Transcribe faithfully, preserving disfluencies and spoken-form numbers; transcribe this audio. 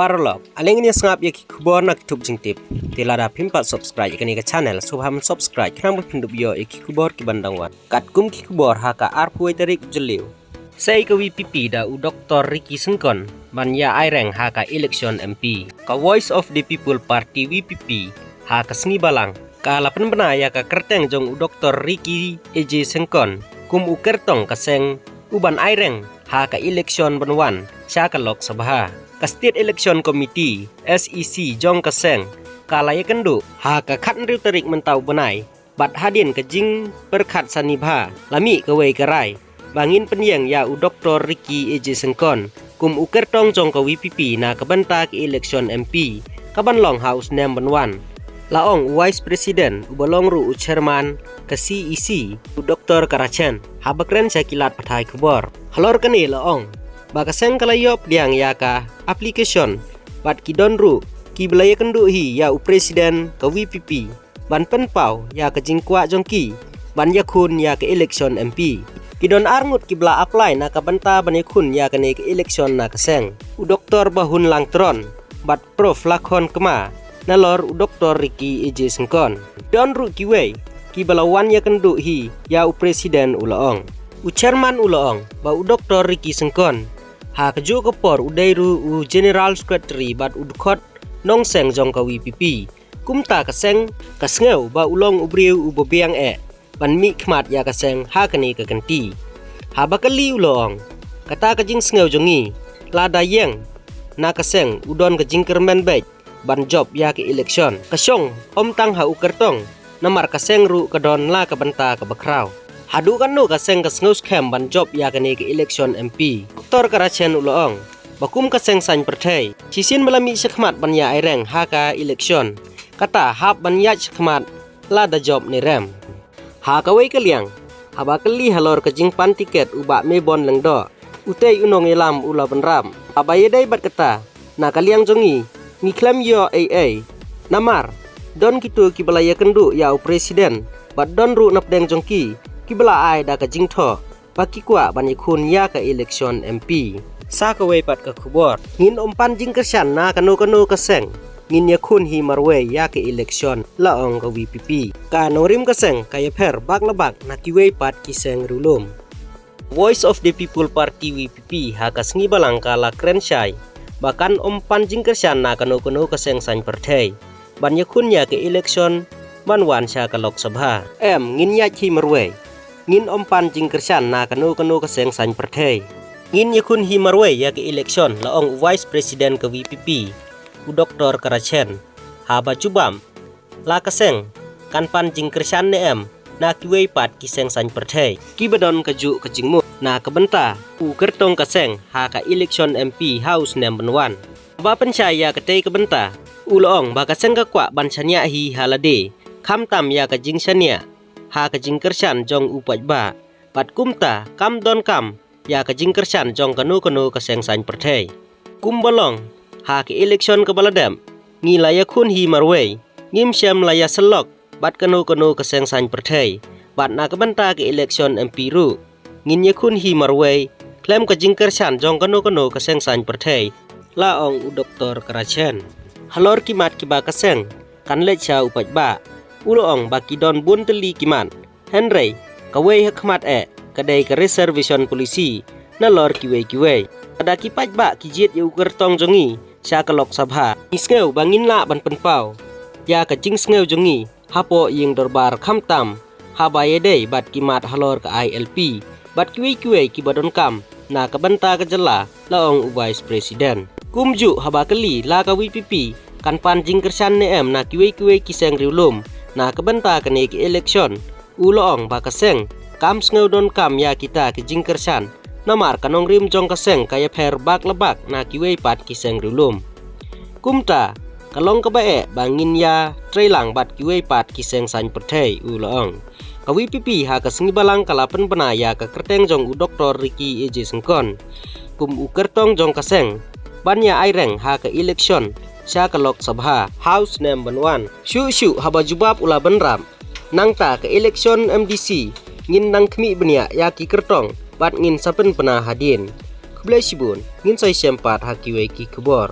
Paralok, ale ngin ïa sngap ïa ki khubor na ki tup jingtip. Te lada phim pat subscribe ïa kane ka channel, sngewbha ban subscribe khnang ba phin dup ïoh ïa ki khubor ki ban dang wan. Katkum ki khubor ha ka arphew tarik Jylliew. Sei ka V P P da u Doktor Ricky Syngkon ban ïa aireng ha ka election M P. Ka Voice of the People Party, V P P, ha ka sngi Balang ka la pynbna ïa ka kyrteng jong u Doktor Ricky A J Syngkon kum u kyrtong ka seng u ban aireng ha ka election ban wan sha ka Lok Sabha. Ka State Election Committee, S E C, jong ka seng ka la ïakynduh ha ka khathynriew tarik mynta u bnai, bad hadien ka jingpyrkhat sani bha, la mih kawei ka rai ba ngin pynïeng ïa u Doktor Ricky A J Syngkon kum u kyrtong jong ka V P P na ka bynta ka election M P ka ban long ha u snem ban wan, la ong u Vice President uba long ruh u Chairman ka C E C, u Doktor Karachen, haba kren sha ki lad pathai khubor. Halor kane la ong ba ka seng ka la ïoh pdiang ïa ka application bad ki don ruh kiba la ïakynduh hi ïa u President ka V P P ban pynpaw ïa ka jingkwah jong ki ban ïakhun ïa ka election M P. Ki don ar ngut kiba la apply na ka bynta ban ïakhun ïa kane ka election na ka seng: u Doktor Bahun Langtron bad Prof Lakhon Kma, nalor u Doktor Ricky A J Syngkon. Don ruh kiwei kiba la wan ïakynduh hi ïa u President, u la ong. U Chairman u la ong ba u Doktor Ricky Syngkon ha kajuh ka por u dei ruh u General Secretary bad u dkhot nongseng jong ka V P P. Kumta ka seng ka sngew ba u long u briew uba biang eh ban mihkhmat ïa ka seng ha kane ka kynti. Haba kylli, u la ong, kata ka jingsngew jong ngi, lada ïeng na ka seng u don ka jingkyrmen beit ban jop ïa ka election. Ka shong ym tang ha u kyrtong, namar ka seng ruh ka don la ka bynta kaba khraw. Haduh katno ka seng ka sngew skhem ban jop ïa kane ka election M P? Doktor Karachen u la ong ba kum ka seng saiñ pyrthei, shisien ba la mih shakhmat ban ïa aireng ha ka election, kata hap ban ïaid shakhmat lada jop ne rem. Ha kawei ka liang, haba kylli halor ka jingpan tiket u Bah Maybon Lyngdoh, utei u nongïalam u la bynrap, haba ïadei bad kata, na ka liang jong ngi, ngi khlem ïoh ei ei. Namar don kito kiba la ïakynduh ïa u President bad don ruh napdeng jong ki kiba la ai da ka jingthoh ba ki kwah ban ïakhun ïa ka election M P. Sa kawei pat ka khubor, ngin ym pan jingkyrshan na kano kano ka seng, ngin ïakhun hi marwei ïa ka election, la ong ka V P P. Ka nongrim ka seng ka ïapher bak la bak na kiwei pat ki seng riewlum. Voice of the People Party, V P P, ha ka sngi Balang ka la kren shai ba kan ym pan jingkyrshan na kano kano ka seng saiñ pyrthei ban ïakhun ïa ka election ban wan sha ka Lok Sabha. Em, ngin ïaid hi marwei. Ngin ym pan jingkyrshan na kano kano ka seng saiñ pyrthei. Ngin ïakhun hi marwei ïa ka election, la ong u Vice President ka V P P, u Doktor Karachen, haba jubab la ka seng kan pan jingkyrshan ne em na kiwei pat ki seng saiñ pyrthei kiba don kajuh ka jingmut na ka bynta u kyrtong ka seng ha ka election M P ha u snem ban wan. Ba pynshai ïa katei ka bynta, u la ong ba ka seng ka kwah ban shaniah hi ha lade, khamtam ïa ka jingshaniah ha ka jingkyrshan jong u paidbah. Bad kumta kam donkam ïa ka jingkyrshan jong kano kano ka seng saiñ pyrthei. Kumba long ha ka election kaba la dep, ngi la ïakhun hi marwei, ngim shym la ïasyllok bad kano kano ka seng saiñ pyrthei. Bad na ka bynta ka election M P ruh, ngin ïakhun hi marwei khlem ka jingkyrshan jong kano kano ka seng saiñ pyrthei, la ong u Doktor Karachen. Halor ki mat kiba ka seng kan leit sha u paidbah, u la ong ba ki don bun tylli ki mat. Hynrei kawei ha khmat eh ka dei ka reservation policy nalor kiwei kiwei. Lada ki paidbah ki jied ïa u kyrtong jong ngi sha ka Lok Sabha, ngi sngew ba ngin lah ban pynpaw ïa ka jingsngew jong ngi hapoh ïing dorbar, khamtam haba ïadei bad ki mat halor ka I L P bad kiwei kiwei kiba donkam na ka bynta ka jylla, la ong u Vice President. Kumjuh haba kylli la ka V P P kan pan jingkyrshan ne em na kiwei kiwei ki seng riewlum na ka bynta kane ka election, u la ong ba ka seng kam sngew donkam ïa kita ki jingkyrshan, namar ka nongrim jong ka seng ka ïapher bak la bak na kiwei pat ki seng riewlum. Kumta ka long kaba eh ba ngin ïatreilang bad kiwei pat ki seng saiñ pyrthei, u la ong. Ka V P P ha ka sngi Balang ka la pynbna ïa ka kyrteng jong u Doktor Ricky A J Syngkon kum u kyrtong jong ka seng ban ïa aireng ha ka election sha ka Lok Sabha ha u snem ban wan. Shuh shuh haba jubab u la bynrap, nangta ka election M D C ngin nang khmih bniah ïa ki kyrtong bad ngin sa pynbna hadien. Khublei shibun, ngin sa ïashem pat ha kiwei ki khubor.